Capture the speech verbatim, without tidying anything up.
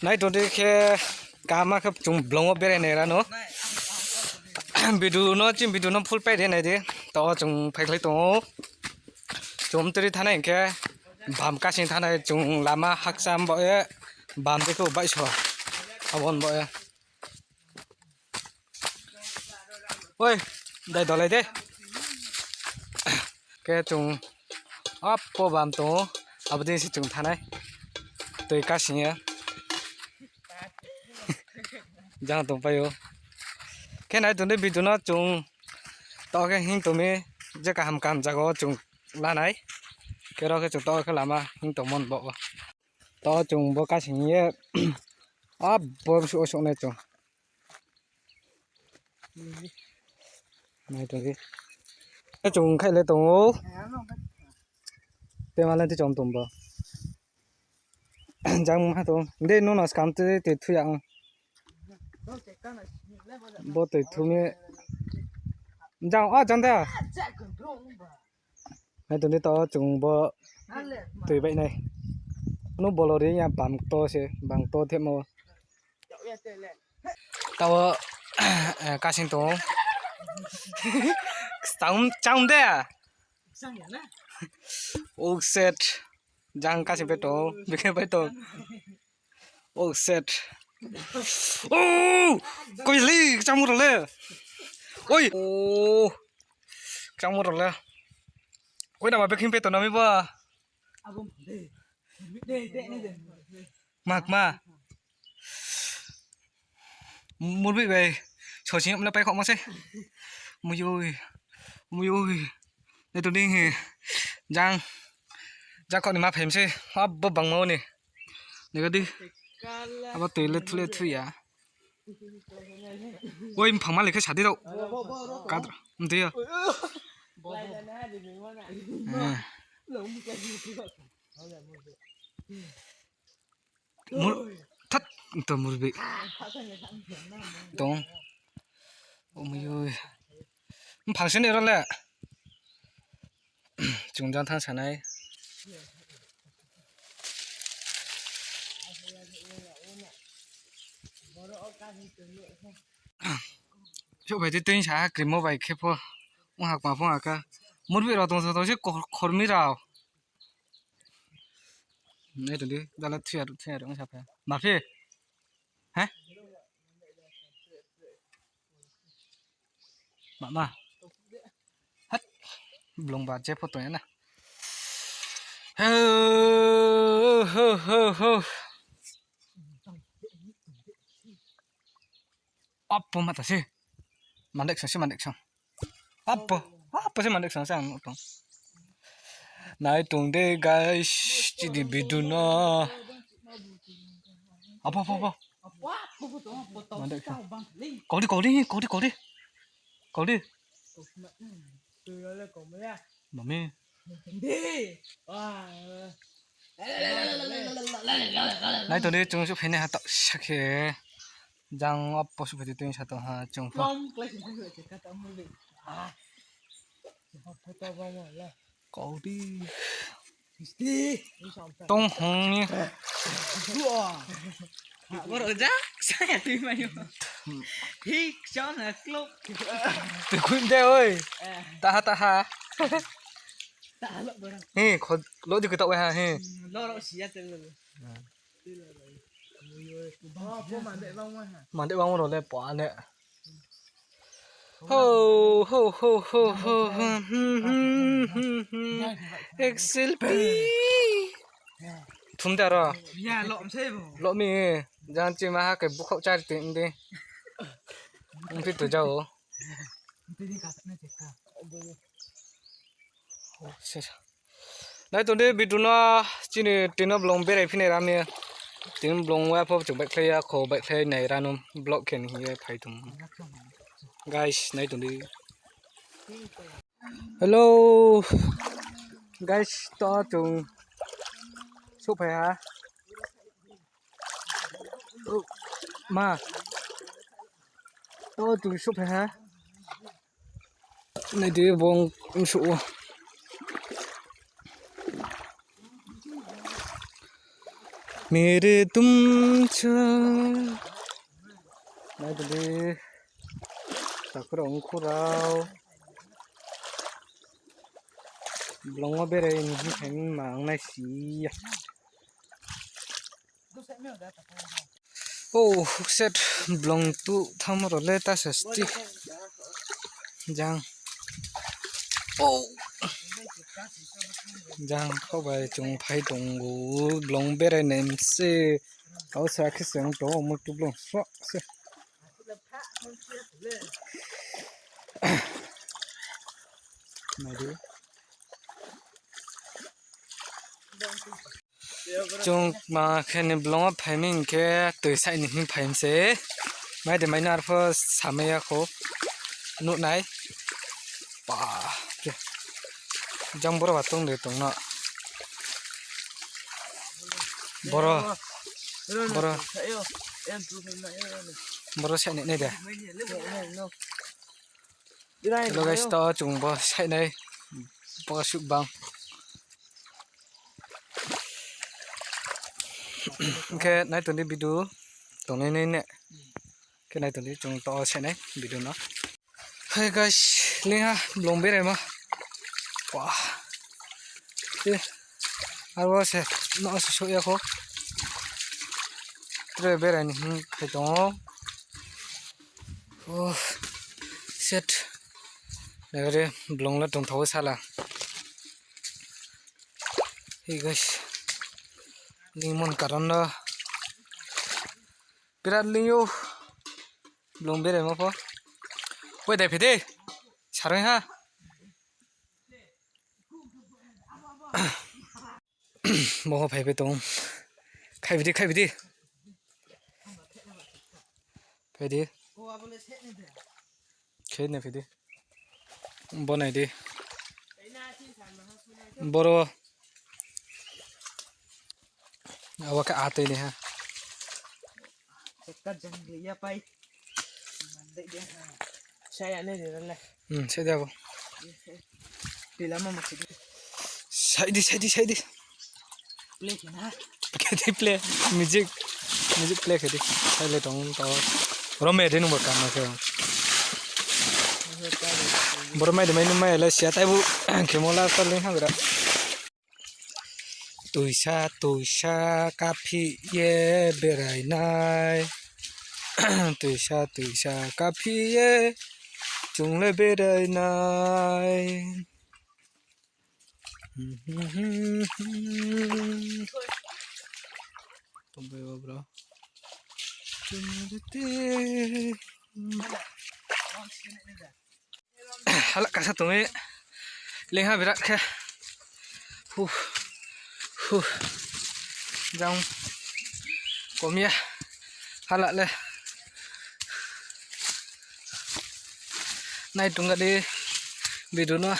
Nai tong di khe, kama khe chung blong wo berai nai ra no. Video no, chini video no full pai ri nai di. Taoh chung phaikhlai tong ou. Chung mtri thanai hing khe, bam kasing thanai chung lama hakcham bo ye, bam di khe baihso. Abo ni bo ye. Oi, dai dolai de. Khe chung apo bam tong ou, abo dei se chung thanai. Tui kasing ye. Jang tongpai ou. Khe nai tong di video no chung taoh khe hing tong mi je kaham kaham zaga wo chung lanai. Khe ro khe chung taoh khe lama hing tongmo ni bo wo. Taoh chung bo kasing ye, abo suh wo suh nai chung. Nai tong di. Khe chung khai le tong ou. Tei ma le tei chom tong bo. Jang ha tong. De, nung no skam tei tei thu ya ong. Bo tei thu mi. Jang, a, jang da. Nai tong di taoh chung bo tui baih nai. Nung bolori ya bang to se, bang to thepmo. Taoh, eh, kasing tong ou. Chang, chang de. Oh, shit. Jang kasing pai tong ou, bikhe pai tong ou. Oh, shit. Oh, koi le, kchangmo rao le. Oi, oh, kchangmo rao le. Oi, nama bekhing peto nami ba. Mak ma. Murbi bai. Sosing mla pai khokma se. Muyoi. Muyoi. Nai tong di hi. Jang. Jang kho ni ma phaim se. Abo bangma ni. Nai di. Abo tui le thu le thu ya. Oi, mphang ma le khe sa di rao. Kadra. Mtui yo. Eh. Mur-, that, to murbi. Tong. Omuyoi. Mphang se ni ro le. Chung jang thanng sanai. Souhphai di tuisa ha krimo bai khe pho. Ong ha kma pho ha kha. Murbi rao tong sa tong se khor-, khormi rao. Nai tong di, dala thuya ru, thuya ru, ong sa pha. Ma phi? He? Ma, ma. Hat. Blong ba je pho tong ya na. Ho, ho, ho, ho. Apo ma ta se. Mandek sa se, mandek sa. Apo, apo se mandek sa se ang nuh tong. Nai tong de, guys, chini video no. Apo, apo, apo. Mandek sa. Kau di, kau di, kau di, kau di. Kau di. Mami. Nai tong di, chung suhphai nai ha taoh sa khe. Jang apo suhphai di tuisa tong ha chung pho. Kau di. Tong hong ni. Borok jak saya twi mayo. Hik, chong na klok. Twi khui de, oi. Eh. Taha, taha. Taha lo borok. He, kho, lo di kho taoh ha, he. Hmm, lo ro siya te lo. Hmm. Mandek bang mo ro le pa ne. Ho, ho, ho, ho, ho, ho, hmm, hmm, hmm, hmm, hmm. Excel pi. Thum da ro. Ya, lo mse bo. Lo mi, jan chi ma ha ke bukhaoh chari te ndi. Mpi tu jao. Mpi di ka ne che ka. Oh, se sa. Nai tong di video no chini tino blong berai phinai ram ye. Tino blong wa pho chung baihkhlai ya, kho baihkhlai nai rano vlog khe ni hing ye phai tong. Guys, nai tong di. Hello. Guys, to chung souhphai ha. Oh, ma. To chung souhphai ha. Nai di bong msuh o. Mere tum cha. Nai di, takhu rao ongkhu rao. Blong wo berai ni hing phai ma ang nai si ya. O, set blong tu thamro le ta sa sti. Jang. O. Jang kho bai chung phai tong ou, blong berai nai mse. Ao sa khe se ang tong ou, mo tu blong swa se. Nai di. Chung ma khe ni blong wo phai mi hing khe tui saih ni hing phai mi se. Mai de mai no arpho samai ya kho. Nuh nai. Pa. Jang boro ba tong de tong no. Boro. Boro. Boro saih ni nai de. Hello guys, to chung bo saih nai, bo suh bang. Khe nai tong di video, tongnai nai ne. Khe nai tong di chung to saih nai video no. Hey guys, lingha blong berai ma. Wah. Eh, aro se, no se so ya kho. Tre berai ni hing phai tong ou. Oh, set. Nai re blong le tongthao sala. Hey guys. Ling mon karon no. Birat ling yo. Blong berai ma pho. Wai dai phai di. Saroi ha. Bo pho phai phai tong. Khai phai di, khai phai di. Phai di. Khe nai phai di. Bo nai di. Boro. Abo khe atoi ni ha. Shortcut jang le ya pai. Mandai de ha. Saya ne de le. Hmm, sai de abo. Pila ma ma sai de. Sai di, sai di, sai di. Play khe na. Khe di play. Music. Music play khe di. Sai le tong to. Ro me de nung ba kam na khe. Boro mai de mai nung mai le sia tai bu. Khe mo la sa le ha gra. Tuisa, tuisa, kaphi ye berai nai. Tuisa, tuisa, kaphi ye chung le berai nai. Tongbai o bro. Hala kasa tong e. Lengha birat khe. Hu. Hu. Jang. Kom ya. Hala le. Nai tong ga di. Video no.